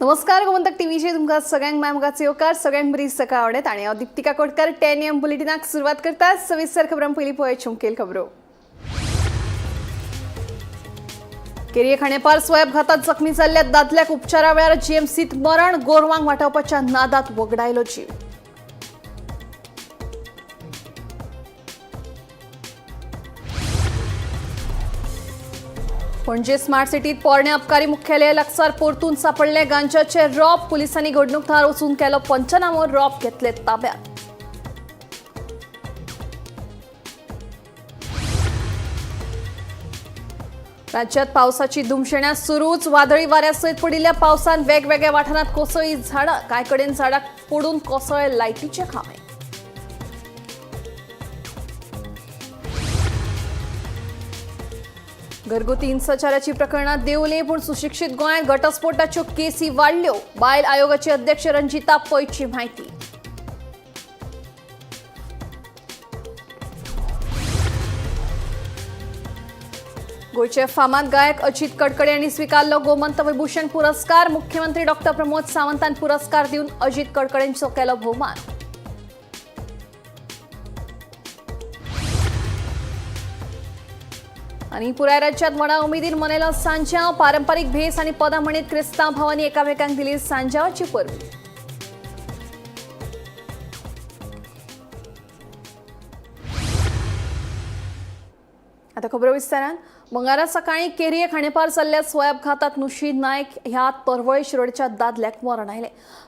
नमस्कार, गोमंतक टीव्हीचे तुमकां सगळ्यांक माय मोगाचो येवकार. सगळ्यांक बरी सकाळ आवडेत आणि हांव दीप्तिका कोटकर 10 AM बुलेटिनाक सुरवात करता. सविस्तर खबरां पयलीं पळय मुखेल खबरो. केरये खांडेपार स्वयंघातात जखमी जाल्ल्या दादल्याक उपचारा वेळार जीएमसीत मरण. गोरवांक वाटावपाच्या नादात वगडायलो जीव. पणजे स्मार्ट सिटीत पोरण्या अबकारी मुख्यालय लागसार परतून सापडले गांजाचे रोप. पुलिसांनी घडणूक थळार वचून केलो पंचनामो. रोप घेतले ताब्यात. राज्यात पावसाची धुमशेण्या सुरूच. वादळी वाऱ्यासयत पडिल्ल्या पावसान वेगवेगळ्या वाठारांत कोसळ्ळी झाडां. कांय कडेन झाडाक पडून कोसळ्ळे लायटीचे खांबे. घरगुती हिंसाचाराची प्रकरणां देंवली, पूण सुशिक्षीत गोंयांत घटस्फोटाच्यो केसी वाडल्यो. बायल आयोगाचे अध्यक्ष रंजिता पैची माहिती. गोंयचे फामाद गायक अजित कडकडे यांनी स्वीकारलो गोमंत विभूषण पुरस्कार. मुख्यमंत्री डॉक्टर प्रमोद सावंतान पुरस्कार दिवन अजित कडकडेंचो केलो भोवमान. आणि पुराय राज्यात व्हडा उमेदीन मनयलो सांजाव. पारंपरीक भेस आणि पदां म्हणीत क्रिस्तांव भावांनी एकामेकांक दिली सांजावाची परबी. आता खबरो विस्तारान. मंगळारा सकाळी केरये खांडेपार जाल्ल्या स्वयंघातात नुशी नायक ह्या तरवळे शिरोडच्या दादल्याक मरण आयलें.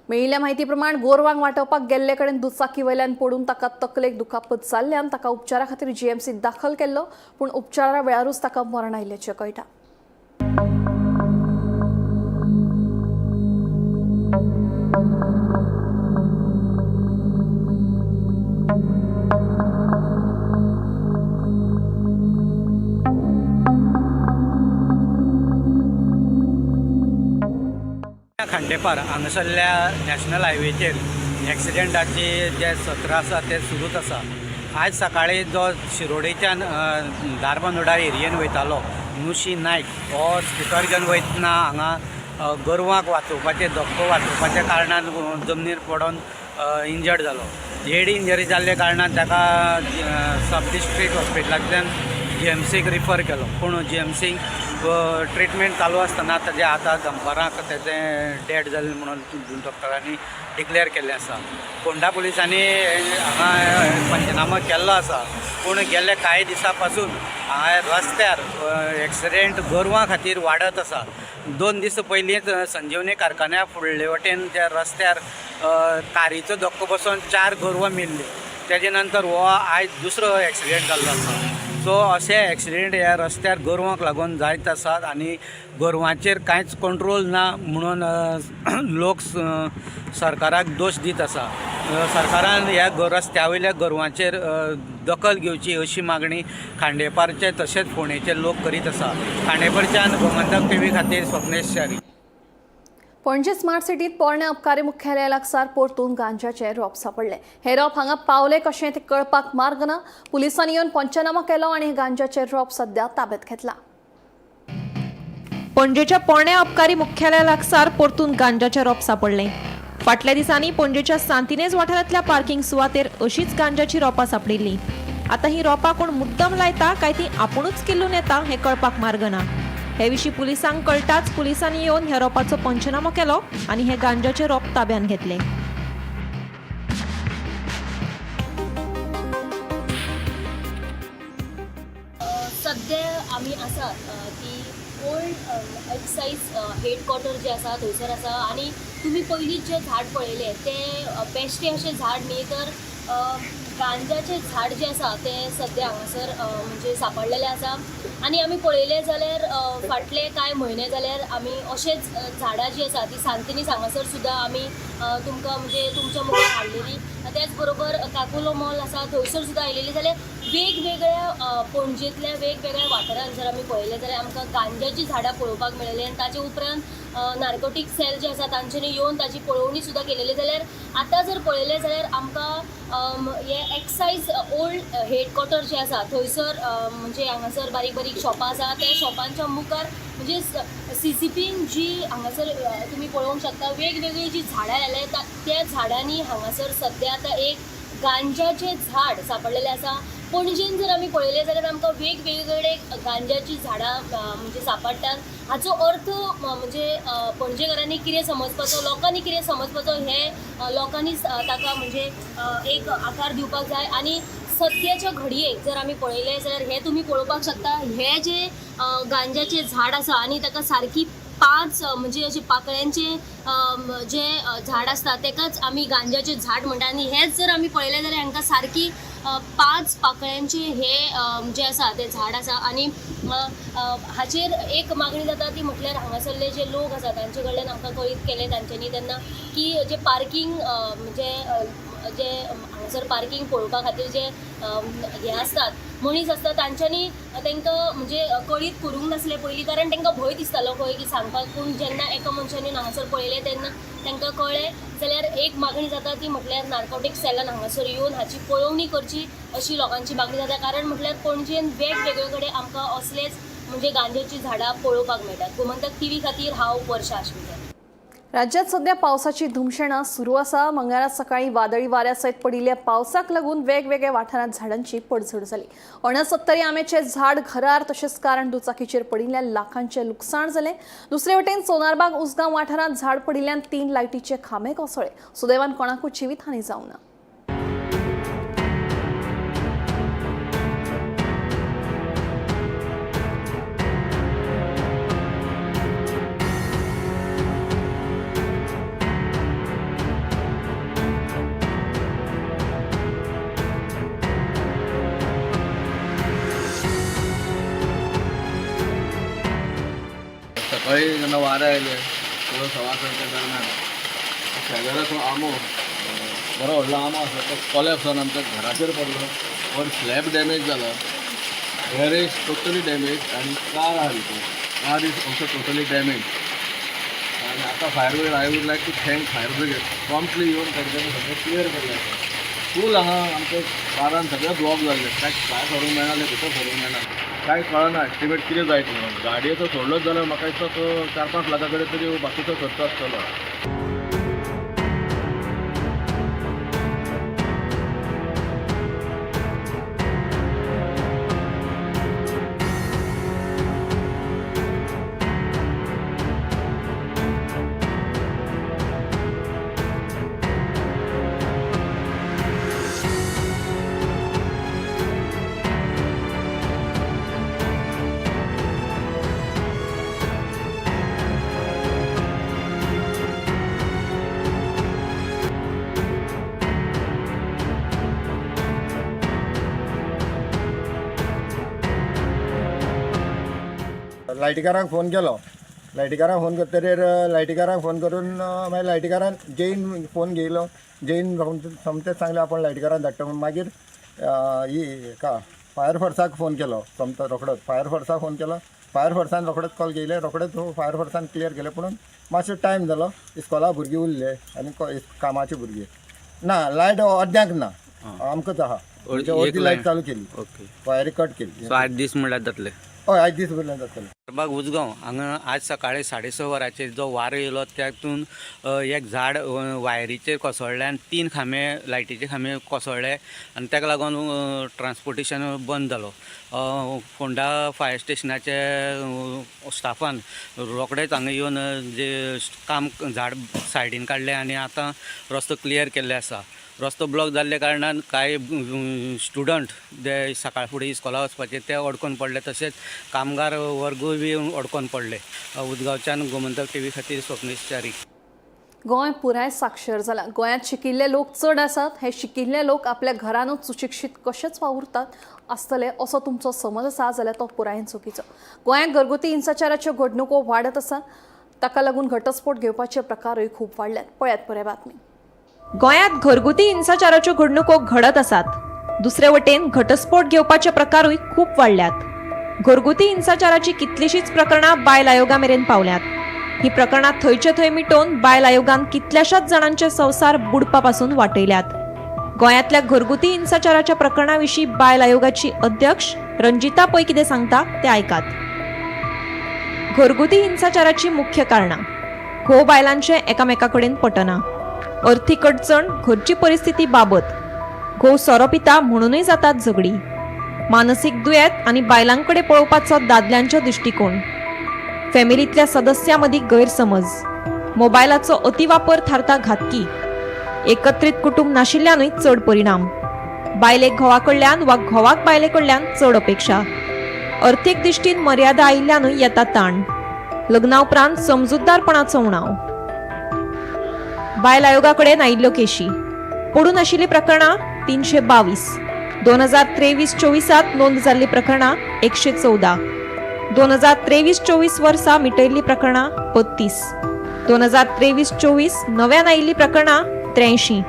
मेळिल्ल्या म्हायती प्रमाण गोरवांक वाटोवपाक गेल्ले कडेन दुचाकी वयल्यान पडून ताका तकलेक दुखापत जाल्ल्यान ताका उपचारा खातीर जीएमसीत दाखल केल्लो, पूण उपचारा वेळारूच ताका मरण आयिल्ल्याचें कळटा. खांडेपार हांगासरल्या नॅशनल हायवेचेर एक्सिडेंटाचे जे सत्र आसा ते सुरूच आसा. आयज सकाळी जो शिरोडेच्यान धारबांदोडा एरियेन वयतालो नुशी नायक हो स्कुटर घेवन वयतना हांगा गोरवांक वाचोवपाचे, धक्को वाचोवपाच्या कारणान जमनीर पडोन इंजर्ड जालो. हेड इंजरी जाल्ल्या कारणान ताका सब डिस्ट्रिक्ट हॉस्पिटलांतल्यान जीएमसीक रिफर केलो, पूण जीएमसीक ट्रिटमेंट चालू आसतना ताजें आतां दनपारां तेजें डेड जालें म्हणून डॉक्टरांनी डिक्लेअर केल्लें आसा. फोंडा पुलिसांनी हांगा पंचनामो केल्लो आसा, पूण गेल्ले कांय दिसां पासून हांगा रस्त्यार एक्सिडेंट गोरवां खातीर वाडत आसा. 2 दीस पयलींच संजीवनी कारखान्या फुडले वटेन त्या रस्त्यार कारीचो धक्को बसून 4 गोरवां मेल्लीं. तेजे नंतर हो आयज दुसरो एक्सिडेंट जाल्लो आसा. सो अशे एक्सिडेंट ह्या रस्त्यार गोरवांक लागून जायत आसात आनी गोरवांचेर कांयच कंट्रोल ना म्हणून लोक सरकाराक दोश दीत आसा. सरकारान ह्या रस्त्या वयल्या गोरवांचेर दखल घेवची अशी मागणी खांडेपारचे तशेंच फोंडेचे लोक करीत आसा. खांडेपारच्यान गोमंतक टीव्ही खातीर स्वप्नेश च्यारी. पणजे स्मार्ट सिटीत पोरण्या अबकारी मुख्यालया लागसार परतून गांजाचे रोप सापडले. हे रोप हांगा पावले कशें ते कळपाक मार्ग ना. पुलिसांनी येवन पंचनामा केलो आनी हे गांजाचे रोप सध्या ताब्यात घेतला. पणजेच्या पोरण्या अबकारी मुख्यालया लागसार परतून गांजाचे रोप सापडले. फाटल्या दिसांनी पणजेच्या सांतिनेज वाठारांतल्या पार्किंग सुवातेर अशीच गांजाची रोपां सापडिल्ली. आतां ही रोपां कोण मुद्दम लायता काय ती आपुणूच किल्लून येता हें कळपाक मार्ग ना. हे विशीं पुलिसांक कळटाच पुलिसांनी येवन ह्या रोपाचो पंचनामो केलो आनी हे गांजाचे रोप ताब्यात घेतले. सध्या आमी आसात ती ओल्ड एक्सायज हेडक्वॉर्टर जे आसा थंयसर आसा आनी तुमी पयलींच जें झाड पळयलें तें बेश्टें अशें झाड न्ही, तर गांजाचें झाड जें आसा तें सद्या हांगासर म्हणजे सांपडलेलें आसा. आनी आमी पळयलें जाल्यार फाटले कांय म्हयने जाल्यार आमी अशेंच झाडां जीं आसा तीं सांतिनेज हांगासर सुद्दां आमी तुमकां म्हणजे तुमच्या मुखार हाडलेली. त्याच बरोबर काकुलो मॉल आसा थंयसर सुद्दां आयलेली जाल्यार वेगवेगळ्या पणजेंतल्या वेगवेगळ्या वाठारांत जर आमी पळयलें जाल्यार आमकां गांजाचीं झाडां पळोवपाक मेळ्ळी आनी ताचे उपरांत नार्कोटीक सेल जे आसा तांच्यांनी येवन ताची पळोवणी सुद्दां केलेली. जाल्यार आतां जर पळयलें जाल्यार आमकां हे एक्सायज ओल्ड हेडक्वॉर्टर जे आसा थंयसर म्हणजे हांगासर बारीक बारीक शॉपां आसा त्या शॉपांच्या मुखार म्हणजे सीसीपीन जी हांगासर तुमी पळोवंक शकता वेगवेगळीं जी झाडां लायल्या त्या झाडांनी हांगासर सद्या आतां एक गांजाचें झाड सांपडलेलें आसा. पणजेन जर आमी पळयलें जाल्यार आमकां वेगवेगळे गांजाचीं झाडां म्हणजे सांपडटात. हाचो अर्थ म्हणजे पणजेकारांनी कितें समजपाचो, लोकांनी कितें समजपाचो हें लोकांनी ताका म्हणजे एक आकार दिवपाक जाय. आनी सद्याच्या घडयेक जर आमी पळयलें जाल्यार हें तुमी पळोवपाक शकता, हें जें गांजाचें झाड आसा आनी ताका सारकी 5 म्हणजे अशे पाकळ्यांचे जे झाड आसता तेकाच आमी गांजाचें झाड म्हणटा. आनी हेंच जर आमी पळयलें जाल्यार हांकां सारकी 5 पाकळ्यांचे हे जे आसा तें झाड आसा. आनी हाचेर एक मागणी जाता ती म्हटल्यार हांगासरले जे लोक आसा तांचे कडल्यान आमकां कळीत केलें तांच्यांनी तेन्ना की जे पार्कींग म्हणजे जे हांगासर पार्कींग पळोवपा खातीर जे हे आसतात मनीस आसता तांच्यांनी तांकां म्हणजे कळीत करूंक नासलें पयलीं, कारण तांकां भंय दिसतालो खंय की सांगपाक. पूण जेन्ना एका मनशांनी हांगासर पळयलें तेन्ना तांकां कळ्ळें. जाल्यार एक मागणी जाता ती म्हटल्यार नार्कोटीक सेलान हांगासर येवन हाची पळोवणी करची अशी लोकांची मागणी जाता. कारण म्हटल्यार पणजेन वेगवेगळे कडेन आमकां असलेच म्हणजे गांजाचीं झाडां पळोवपाक मेळटात. गोमंतक टीव्ही खातीर हांव वर्षा आश्मीकर. राज्यात सध्या पावसाची धुमशेणां सुरू आसा. मंगळारा सकाळी वादळी वाऱ्या सयत पडिल्ल्या पावसाक लागून वेगवेगळ्या वाठारांत झाडांची पडझड जाली. 69 आंब्याचे झाड घरार तशेंच कारण दुचाकीचेर पडिल्ल्यान लाखांचें लुकसाण जालें. दुसरे वटेन सोनारबाग उसगांव वाठारांत झाड पडिल्ल्यान 3 लायटीचे खांबे कोसळ्ळे. सुदैवान कोणाकूच जिवीतहानी जावंक ना. सकाळी जेन्ना वारें आयलें थोडो 6:15 दरम्यान शेजाराचो आंबो बरो व्हडलो आंबो आसा तो कोलॅप्स जावन आमच्या घराचेर पडलो. वर स्लॅब डॅमेज जाला, गॅरेज टोटली डॅमेज आनी कार आहा भितर, car is also totally damage. आनी आतां fire brigade, I would like to thank fire brigade, promptly येवन तांच्यांनी सगळें क्लियर केल्लें. फूल आहा आमच्या कारान सगळें ब्लॉक जाल्लें, काय भायर सरूंक मेळना, भितर सरूंक मेळना, कांय कळना एस्टिमेट कितें जायत म्हणून. गाडयेचो सोडलोच जाल्यार म्हाका दिसता तो 4-5 लाखां कडेन तरी बाकीचो खर्च आसतलो. लायटीकारांक फोन केलो. लायटीकारांक फोन करतकीर लायटीकारांक फोन करून मागीर लायटीकारान जैन फोन घेयलो. जैन सोमतेच सांगलें आपूण लायटीकारान धाडटा म्हणून. मागीर ही हेका फायर फोर्साक फोन केलो सोमतो रोखडोच. फायर फोर्साक फोन केलो, फायर फोर्सान रोखडोच कॉल घेयले, रोखडेच फायर फोर्सान क्लियर केलें. पूण मातसो टायम जालो, इस्कोला भुरगीं उरले आनी कामाची भुरगीं ना, लायट अर्द्यांक ना, आमकांच आहा म्हणजे अर्दी लायट चालू केली, वायरी कट केली. सो 8 दीस म्हणल्यार जातले. हय, 8 दीस म्हणल्यार जातले. बाग उजगांव हांगा आज सकाळी 6:30 वरांचेर जो वारो येयलो तातूंत एक झाड वायरीचेर कोसळ्ळें आनी 3 खांबे लायटीचे खांबे कोसळ्ळे आनी ताका लागून ट्रान्सपोर्टेशन बंद जालो. फोंडा फायर स्टेशनाचे स्टाफान रोखडेच हांगा येवन जे काम झाड सायडीन काडलें आनी आतां रस्तो क्लियर केल्ले आसा. रस्तो ब्लॉक जाल्ल्या कारणान कांय स्टुडंट जे सकाळ फुडें इस्कोला वचपाचे ते अडकोन पडले, तशेंच कामगार वर्गूय बी अडकोन पडले. उदगांवच्यान गोमंतक टीव्ही खातीर स्वप्नेश च्यारी. गोंय पुराय साक्षर जालां. गोंयांत शिकिल्ले लोक चड आसात. हे शिकिल्ले लोक आपल्या घरानूच सुशिक्षीत कशेच वावुरतात आसतले असो तुमचो समज आसा जाल्यार तो पुरायेन चुकीचो. गोंयांत घरगुती हिंसाचाराच्यो घडणुको वाडत आसात. ताका लागून घटस्फोट घेवपाचे प्रकारूय खूब वाडल्यात. पळयात पुराय बातमी. गोंयांत घरगुती हिंसाचाराच्यो घडणुको घडत आसात. दुसरे वटेन घटस्फोट घेवपाचे प्रकारूय खूब वाडल्यात. घरगुती हिंसाचाराची कितलीशींच प्रकरणां बायल आयोगा मेरेन पावल्यात. ही प्रकरणां थंयचे थंय मिटोवन बायल आयोगान कितल्याशाच जाणांचे संवसार बुडपा पासून वाटयल्यात. गोंयांतल्या घरगुती हिंसाचाराच्या प्रकरणा विशीं बायल आयोगाची अध्यक्ष रंजिता पै कितें सांगता तें आयकात. घरगुती हिंसाचाराची मुख्य कारणां: घोव बायलांचें एकामेका कडेन पटना, अर्थीक अडचण, घरची परिस्थिती बाबत, घोव सोरो पिता म्हणूनय जातात झगडी, मानसीक दुयेंत आनी बायलांकडे पळोवपाचो दादल्यांचो दृश्टिकोण, फॅमिलींतल्या सदस्यां मदीं गैरसमज, मोबायलाचो अतिवापर थारता घातकी, एकत्रीत कुटूंब नाशिल्ल्यानूय चड परिणाम, बायलेक घोवा कडल्यान वा घोवाक बायले कडल्यान चड अपेक्षा, अर्थीक दृश्टीन मर्यादा आयिल्ल्यानूय येता ताण, लग्ना उपरांत समजूतदारपणाचो उणाव. बायल आयोगा कडेन आयिल्ल्यो केशी: पडून आशिल्लीं प्रकरणां 322. 2023-24 नोंद जाल्लीं प्रकरणां 114. 2023-24 वर्सा मिटयल्लीं प्रकरणां 32. 2023-24 नव्यान आयिल्लीं प्रकरणां 83.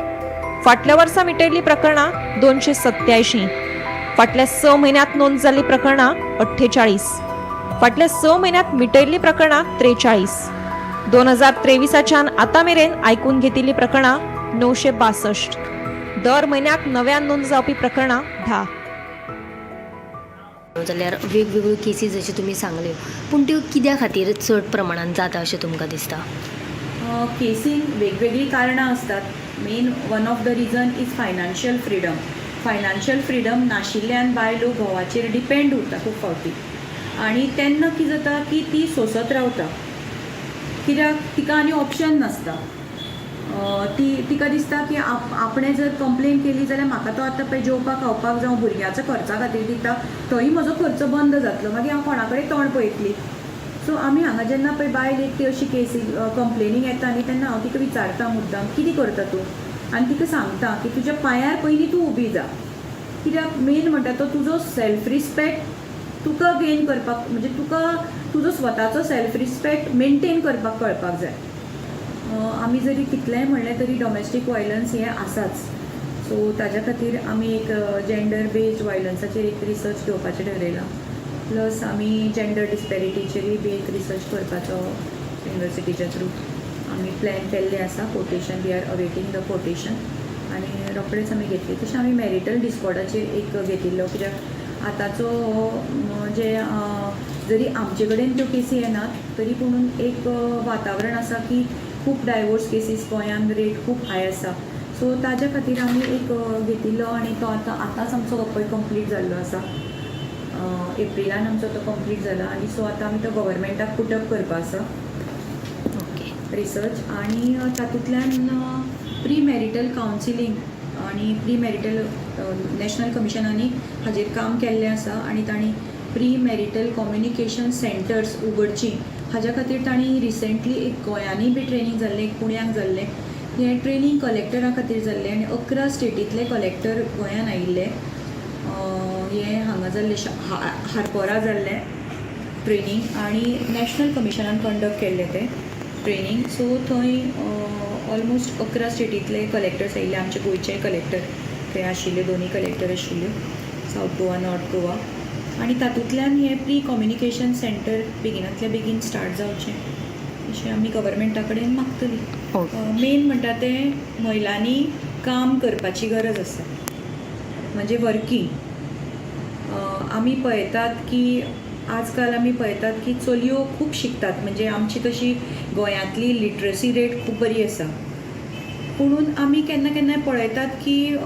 फाटल्या वर्सा मिटयल्लीं प्रकरणां 287. फाटल्या 6 म्हयन्यांत नोंद जाल्लीं प्रकरणां 48. फाटल्या 6 म्हयन्यांत मिटयल्लीं प्रकरणां 43. 2023च्यान आतां मेरेन आयकून घेतिल्लीं प्रकरणां 962. दर म्हयन्याक नव्यान नोंद जावपी प्रकरणां 10. जाल्यार वेगवेगळ्यो केसी जश्यो तुमी सांगल्यो, पूण त्यो कित्या खातीर चड प्रमाणान जाता अशें तुमकां दिसता? केसीन वेगवेगळीं कारणां आसतात. Main one of the reason is financial freedom. Financial freedom नाशिल्ल्यान बायलो घोवाचेर डिपेंड उरता खूब फावटी आनी तेन्ना कितें जाता की ती सोंसत रावता, कित्याक तिका आनी ऑप्शन नासता. ती तिका दिसता की आपणें जर कंप्लेन केली जाल्यार म्हाका तो आतां पळय जेवपाक खावपाक जावं भुरग्याचो खर्चा खातीर दिता, थंय म्हजो खर्च बंद जातलो, मागीर हांव कोणा कडेन तोंड पळयतली? सो आमी हांगा जेन्ना पळय बायल एक ती अशी केसी कंप्लेनींग येता न्ही, तेन्ना हांव तिका विचारता मुद्दाम, कितें करता तूं? आनी तिका सांगता की तुज्या पांयार पयलीं तूं उबी जा, कित्याक मेन म्हणटा तो तुजो सेल्फ रिस्पेक्ट तुका गेन करपाक, म्हणजे तुका तुजो स्वताचो सेल्फ रिस्पेक्ट मेनटेन करपाक कळपाक जाय. आमी जरी कितलेंय म्हणलें तरी डॉमेस्टीक वायलन्स हें आसाच. सो ताज्या खातीर आमी एक जेंडर बेज्ड वायलन्साचेर एक रिसर्च घेवपाचें ठरयलां. प्लस आमी जेंडर डिस्पॅरिटीचेरूय बी एक रिसर्च करपाचो युनिवर्सिटीच्या थ्रू आमी प्लॅन केल्लें आसा. Quotation, we are awaiting the quotation आनी रोखडेच आमी घेतली. तशें आमी मॅरिटल डिस्कॉर्डाचेर एक घेतिल्लो, कित्याक आतांचो हो जे जरी आमचे कडेन त्यो केसी येनात तरी पुणून एक वातावरण आसा की खूब डायवोर्स केसीस गोंयान रेट खूब हाय आसा. सो ताज्या खातीर आमी एक घेतिल्लो आनी तो आतां आतांच आमचो हो पळय कंप्लीट जाल्लो आसा. एप्रिलान आमचो तो कंप्लीट जाला आनी सो आतां आमी तो गव्हर्मेंटाक पुटअप करपा आसा रिसर्च. आनी तातूंतल्यान प्री मॅरिटल कावन्सिलींग आनी प्री मॅरिटल नॅशनल कमिशनांनी हाजेर काम केल्लें आसा आनी तांणी प्री मॅरिटल कम्युनिकेशन सेंटर्स उगडचीं हाज्या खातीर तांणी रिसेंटली एक गोंयांनी बी ट्रेनींग जाल्लें, एक पुण्याक जाल्लें. हें ट्रेनींग कलेक्टरा खातीर जाल्लें आनी 11 स्टेटींतले कलेक्टर गोंयान आयिल्ले. हें हांगा जाल्लें, हारपोरा जाल्लें ट्रेनींग आनी नॅशनल कमिशनान कंडक्ट केल्लें तें ट्रेनींग. सो थंय ऑलमोस्ट 11 स्टेटींतले कलेक्टर्स आयिल्ले. आमचे गोंयचे कलेक्टर थंय आशिल्ले, दोनूय कलेक्टर आशिल्ले, सावथ गोवा, नॉर्थ गोवा. आनी तातूंतल्यान हें प्री कम्युनिकेशन सेंटर बेगिनांतल्या बेगीन स्टार्ट जावचें अशें आमी गव्हर्मेंटा कडेन मागतली. मेन म्हणटा तें महिलांनी काम करपाची गरज आसा, म्हणजे वर्कींग. आमी पळयतात की आजकाल आमी पळयतात की चलयो खूब शिकतात, म्हणजे आमची तशी गोंयांतली लिटरसी रेट खूब बरी आसा, पुणून आमी केन्ना केन्नाय पळयतात की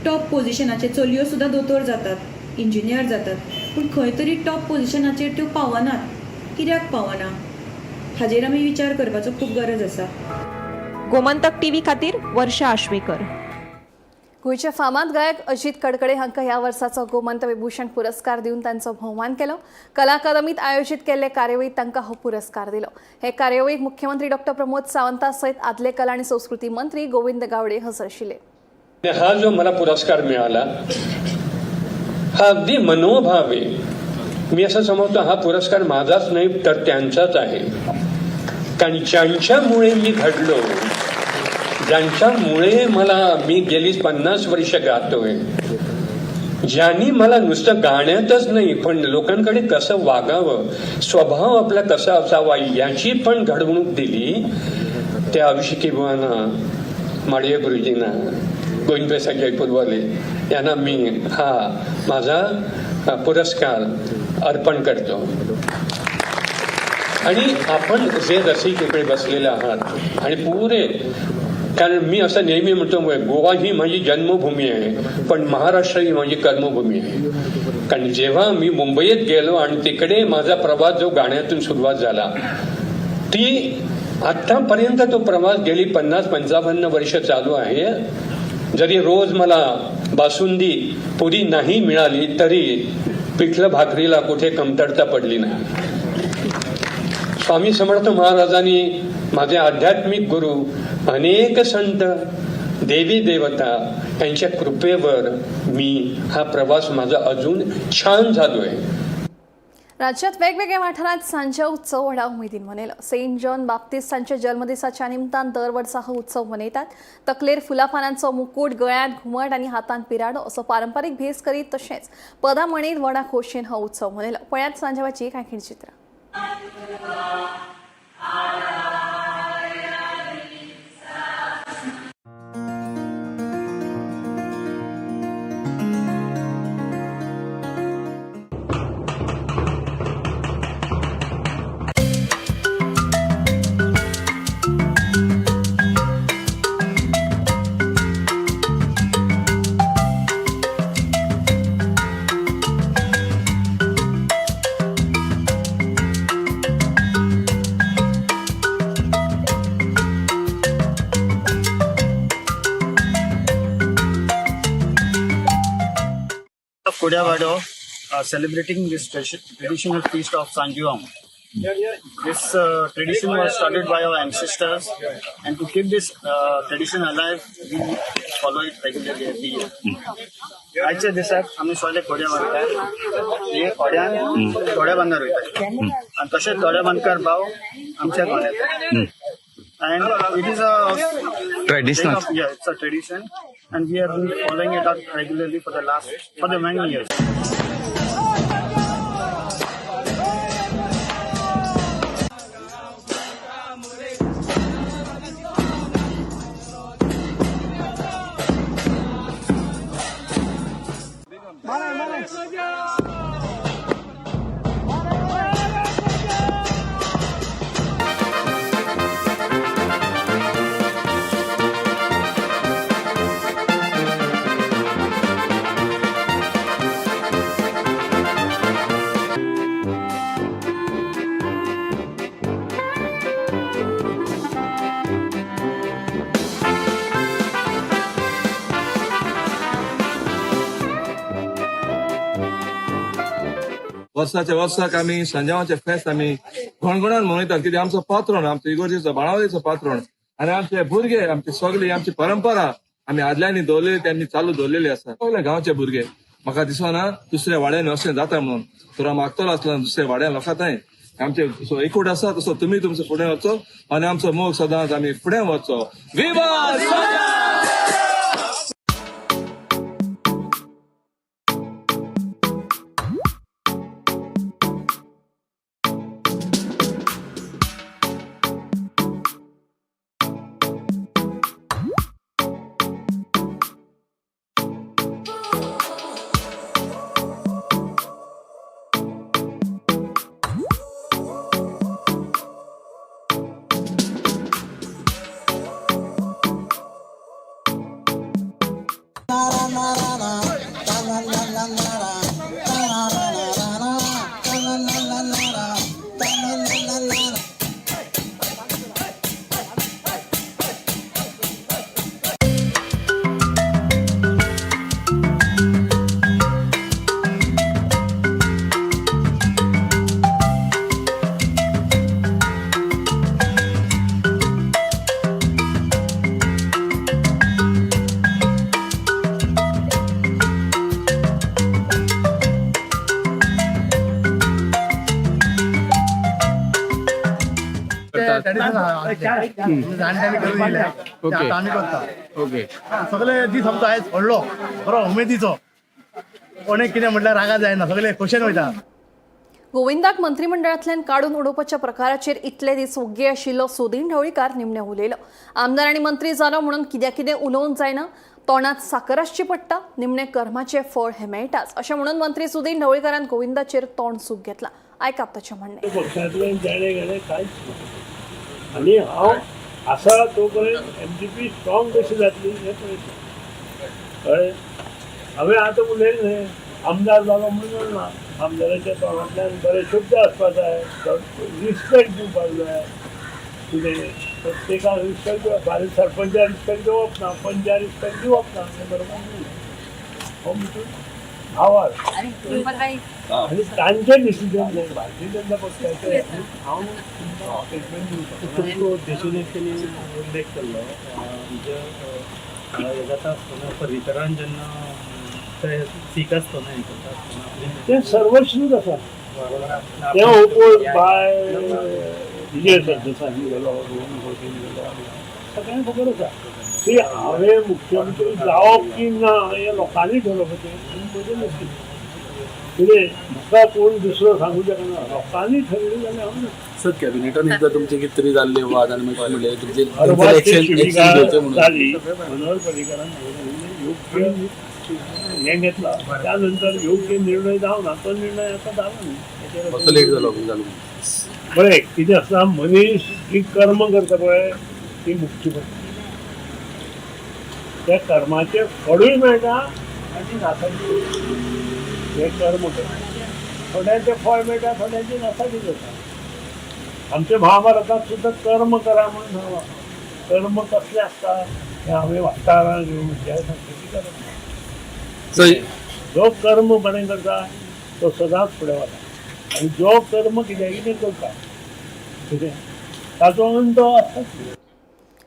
टॉप पोजिशनाचेर चलयो सुद्दां दोतोर जातात, इंजिनियर जातात, पूण खंय तरी टॉप पोजिशनाचेर त्यो पावनात. कित्याक पावना हाजेर आमी विचार करपाचो खूब गरज आसा. गोमंतक टीव्ही खातीर वर्षा आश्वेकर. गोंयचे फामाद गायक अजित कडकडे हांकां ह्या वर्साचो गोमंत विभूषण पुरस्कार दिवन तांचो भोवमान केलो. कला अकादमीत आयोजीत केल्ले कार्यावळीत तांकां हो पुरस्कार दिलो. हे कार्यावळीक मुख्यमंत्री डॉक्टर प्रमोद सावंता सयत आदले कला आनी संस्कृती मंत्री गोविंद गावडे हजर आशिल्ले. हा जो मला पुरस्कार मिळाला हा अगदी मनोभावे, मी असं समजतो हा पुरस्कार माझाच नाही तर त्यांचाच आहे, कारण ज्यांच्यामुळे मी घडलो, ज्यांच्यामुळे मला मी गेली 50 वर्ष गातोय, ज्यांनी मला नुसतं गाण्यातच नाही पण लोकांकडे कसं वागावं, स्वभाव आपला कसा असावा याची पण घडवणूक दिली, त्या अभिषेकी बुवांना, माडये गुरुजींना, गोविंद प्रसाद जयपूरवाले यांना मी हा माझा पुरस्कार अर्पण करतो. आणि आपण जे रसिक इकडे बसलेले आहात आणि पुरे, कारण मी असं नेहमी म्हणतो, गोवा ही माझी जन्मभूमी आहे पण महाराष्ट्र ही माझी कर्मभूमी आहे. कारण जेव्हा मी मुंबईत गेलो आणि तिकडे माझा प्रवास जो गाण्यातून सुरुवात झाला, ती आत्तापर्यंत तो प्रवास गेली 50-55 वर्ष चालू आहे. जरी रोज मला बासुंदी पुरी नाही मिळाली तरी पिठलं भाकरीला कुठे कमतरता पडली नाही. स्वामी समर्थ महाराजांनी, माझे आध्यात्मिक गुरु, अनेक संत, देवी देवता यांच्या कृपेवर मी हा प्रवास माझा अजून छान झालोय. राज्यात वेगवेगळ्या वाठारात सांजा उत्सव व्हडा उमेदीन मनयलो. सेंट जॉन बाप्तिस्तांच्या जल्मदिसाच्या निमतान दर वर्सा हो उत्सव मनयतात. तकलेर फुलापानांचो मुकूट, गळ्यांत घुमट आनी हातांत पिराडो असो पारंपारीक भेस करीत तशेंच पदां म्हणीत व्हडा खोशयेन हो उत्सव मनयलो. पळयात सांजावाची कांय चित्रां. Of Kodiawado are celebrating this traditional feast of Sanjuam. This tradition was started by our ancestors, and to keep this tradition alive, we follow it regularly every year. आयच्या दिसाक आमी सगळे कोड्या बांदकार हे कोड्यान थोड्या बांदार वयता आनी तशेंच थोड्या बांदकार भाव आमच्या गोंयांत. And it is a Traditional. Yeah, it's a tradition, and we have been following it up regularly for the many years. वर्साच्या वर्साक आमी सांजावाचे फेस्त आमी घणघणान मनयतात, कित्याक आमचो पात्रोण, आमचो इगोर्जेचो, बाणावलेचो पात्रोण आनी आमचे भुरगे, आमची सगळी आमची परंपरा आमी आदल्यांनी दवरलेली, ती आमी चालू दवरलेली आसा. सगळे गांवचे भुरगे, म्हाका दिसना दुसऱ्या वाड्यान अशें जाता म्हणून. तर हांव मागतलो आसलो दुसऱ्या वाड्यान लोकां थंय आमचे एकूट आसा तसो तुमी तुमचो फुडें वचचो आनी आमचो मोग सदांच आमी फुडें वचचो. विवा! जाणट्यांनी करून दिले ते आतां आमी करता. ओके. सगळे दीस आमचो आयज व्हडलो बरो उमेदीचो. कोणें कितें म्हटल्यार रागा जायना, सगळे खोशेन वयता. गोविंदाक मंत्रिमंडळांतल्यान काडून उडोवपाच्या प्रकाराचेर इतले दीस ओग्गी आशिल्लो सुदीन ढवळीकार निमणें उलयलो. आमदार आनी मंत्री जालो म्हणून कित्या कितें उलोवन जायना, तोंडात साकर आसची पडटा, निमणें कर्माचें फळ हें मेळटाच अशें म्हणून मंत्री सुदीन ढवळीकारान गोविंदाचेर तोंड सूख घेतला. आयकाप ताचें म्हणणें. पक्षांतल्यान जाणे गेले कांयच ना आनी हांव आसा तो पर्यंत एमजीपी स्ट्रॉंग कशी जातली हें पळयता. कळ्ळें? हांवें आतां उलयलें न्हय, आमदार जालो म्हणून ना, आमदाराच्या तोंडांतल्यान बरे शब्द आसपा जाय, रिस्पेक्ट दिवपाक जाय. कितें प्रत्येकाक रिस्पेक्ट दिवप, फाल्यां सरपंचा रिस्पेक्ट दिवप ना, पंचा रिस्पेक्ट दिवप ना, हें बरोबर न्हय. हो म्हणटून आवाज आनी तांचे डिसिजन न्हय, भारतीय जनता पक्षाचे. हांव तुमकां स्टेटमेंट दिवपाक तुमचो देशून उल्लेख केल्लो म्हणजे हे जाता आसतना पर्रीकरान जेन्ना ते सीक आसतना हें करता आसतना आपली तें सर्वश्रूत आसा. तें ओपोज बाय विजय सरदेसाय गेलो, रोहन खंवटे गेलो, सगळ्यांक खबर आसा की हांवें मुख्यमंत्री जावप की ना हें लोकांनी ठरोवपाचें आनी म्हजें नशीब. कितें म्हाका कोण दुसरो सांगू शकना, लोकांनी ठरयलें जाल्यार हांव ना. सर, कॅबिनेटान एकदा तुमचे कितें तरी जाल्ले वाद आनी मागीर म्हणलें तुमचे अरबाज एक्शन एक्शन घेवचें म्हणून. जाली, मनोहर पर्रीकारान योग्य हें घेतला, त्यानंतर योग्य निर्णय जावना, तो निर्णय आतां जाला न्ही. मातसो लेट जालो जालो. बरें कितें आसता, मनीस जी कर्म करता पळय ती मुक्ती पडटा, त्या कर्माचें फळूय मेळटा आनी नासाडी. हें कर्म करता थोड्यांचें फळ मेळटा, थोड्यांचें नासाडी जाता. आमच्या महाभारतांत सुद्दां कर्म करा म्हणून सांगलां. कर्म कसलें आसता हें हांवें वाचता सांगपाची गरज ना. जो कर्म बरें करता तो सदांच फुडें वता आनी जो कर्म कित्याक कितें करता कितें ताचो अंत आसताच.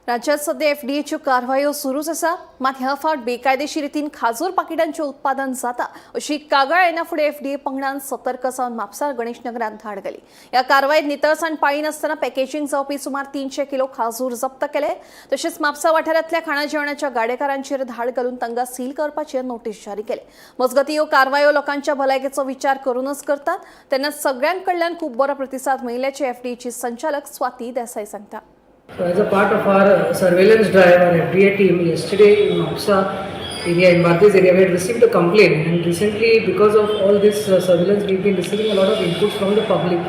राज्यात सध्या एफडीएच्यो कारवायो सुरूच आसा. मात ह्या फावट बेकायदेशीर रितीन खाजूर पाकिटांचें उत्पादन जाता अशी कागाळ येना फुडें एफडीए पंगडान सतर्क जावन म्हापसा गणेश नगरांत धाड घाली. ह्या कारवायेत नितळसाण पाळिनासतना पॅकेजींग जावपी सुमार 300 किलो खाजूर जप्त केले. तशेंच म्हापसा वाठारांतल्या खाणा जेवणाच्या गाडेकारांचेर धाड घालून तांकां सील करपाचे नोटीस जारी केले. मजगतीं ह्यो कारवायो लोकांच्या भलायकेचो विचार करूनच करतात, तेन्ना सगळ्यां कडल्यान खूब बरो प्रतिसाद मेळिल्ल्याचें एफडीएची संचालक स्वाती देसाय सांगता. So as a part of our surveillance drive, our FDA team yesterday in Mapsa area, in Bardez area, we had received a complaint, and recently because of all this surveillance, we've been receiving a lot of inputs from the public.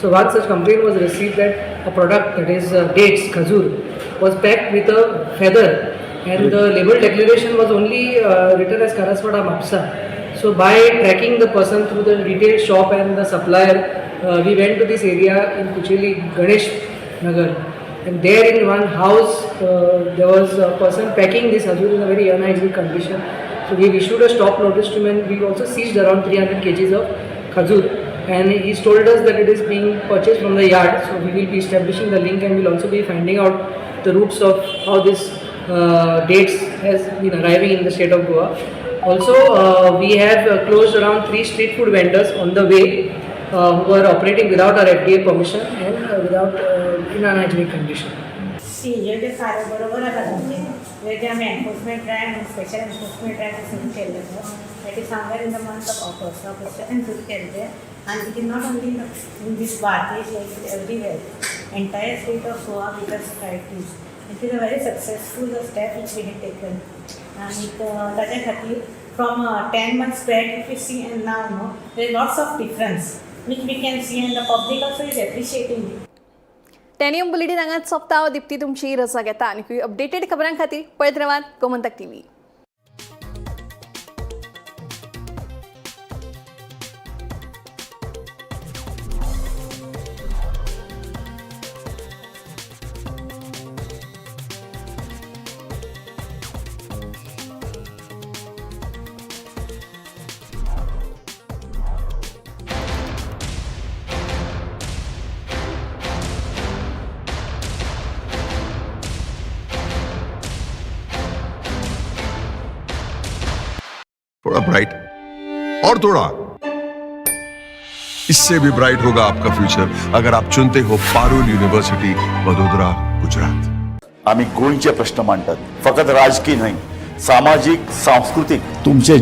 So one such complaint was received that a product, that is dates, khajur, was packed with a feather, and the label declaration was only written as Karaswada Mapsa. So by tracking the person through the retail shop and the supplier, we went to this area in Kucheli, Ganesh Nagar. And there in one house, there was a person packing this khajur in a very unhygienic condition. So we issued a stop notice to him, and we also seized around 300 kgs of khajur. And he's told us that it is being purchased from the yard. So we will be establishing the link, and we'll also be finding out the routes of how this dates has been arriving in the state of Goa. Also, we have closed around 3 street food vendors on the way who are operating without our FDA permission and without in unhygienic condition. Seizure कार्य बरोबर आसा तुमचें. जे आमी enforcement drive, special enforcement drive सुरू केल्ले आसा. That is somewhere in the month of August ऑगस्टाच्यान सुरू केल्ले आनी it is not only in this Bardez, like everywhere, entire state of Goa we just try this. It is a very successful step which we had taken. आनी ताच्या खातीर from 10 months back if you see and now, no, there is lots of difference which we can see, and the public also is appreciating it. टेनियम bulletin हांगाच सोंपता. हांव दिप्ती तुमची रजा घेता आनी अपडेटेड खबरां खातीर पळयत रावात गोमंतक टीव्ही. थोड़ा ब्राइट और थोड़ा इससे भी ब्राइट होगा आपका फ्यूचर अगर आप चुनते हो पारुल यूनिवर्सिटी, वडोदरा, गुजरात। आम्ही गोंयचे प्रश्न मांडतात, फकत राजकीय न्हय, सामाजीक, सांस्कृतीक, तुमचे.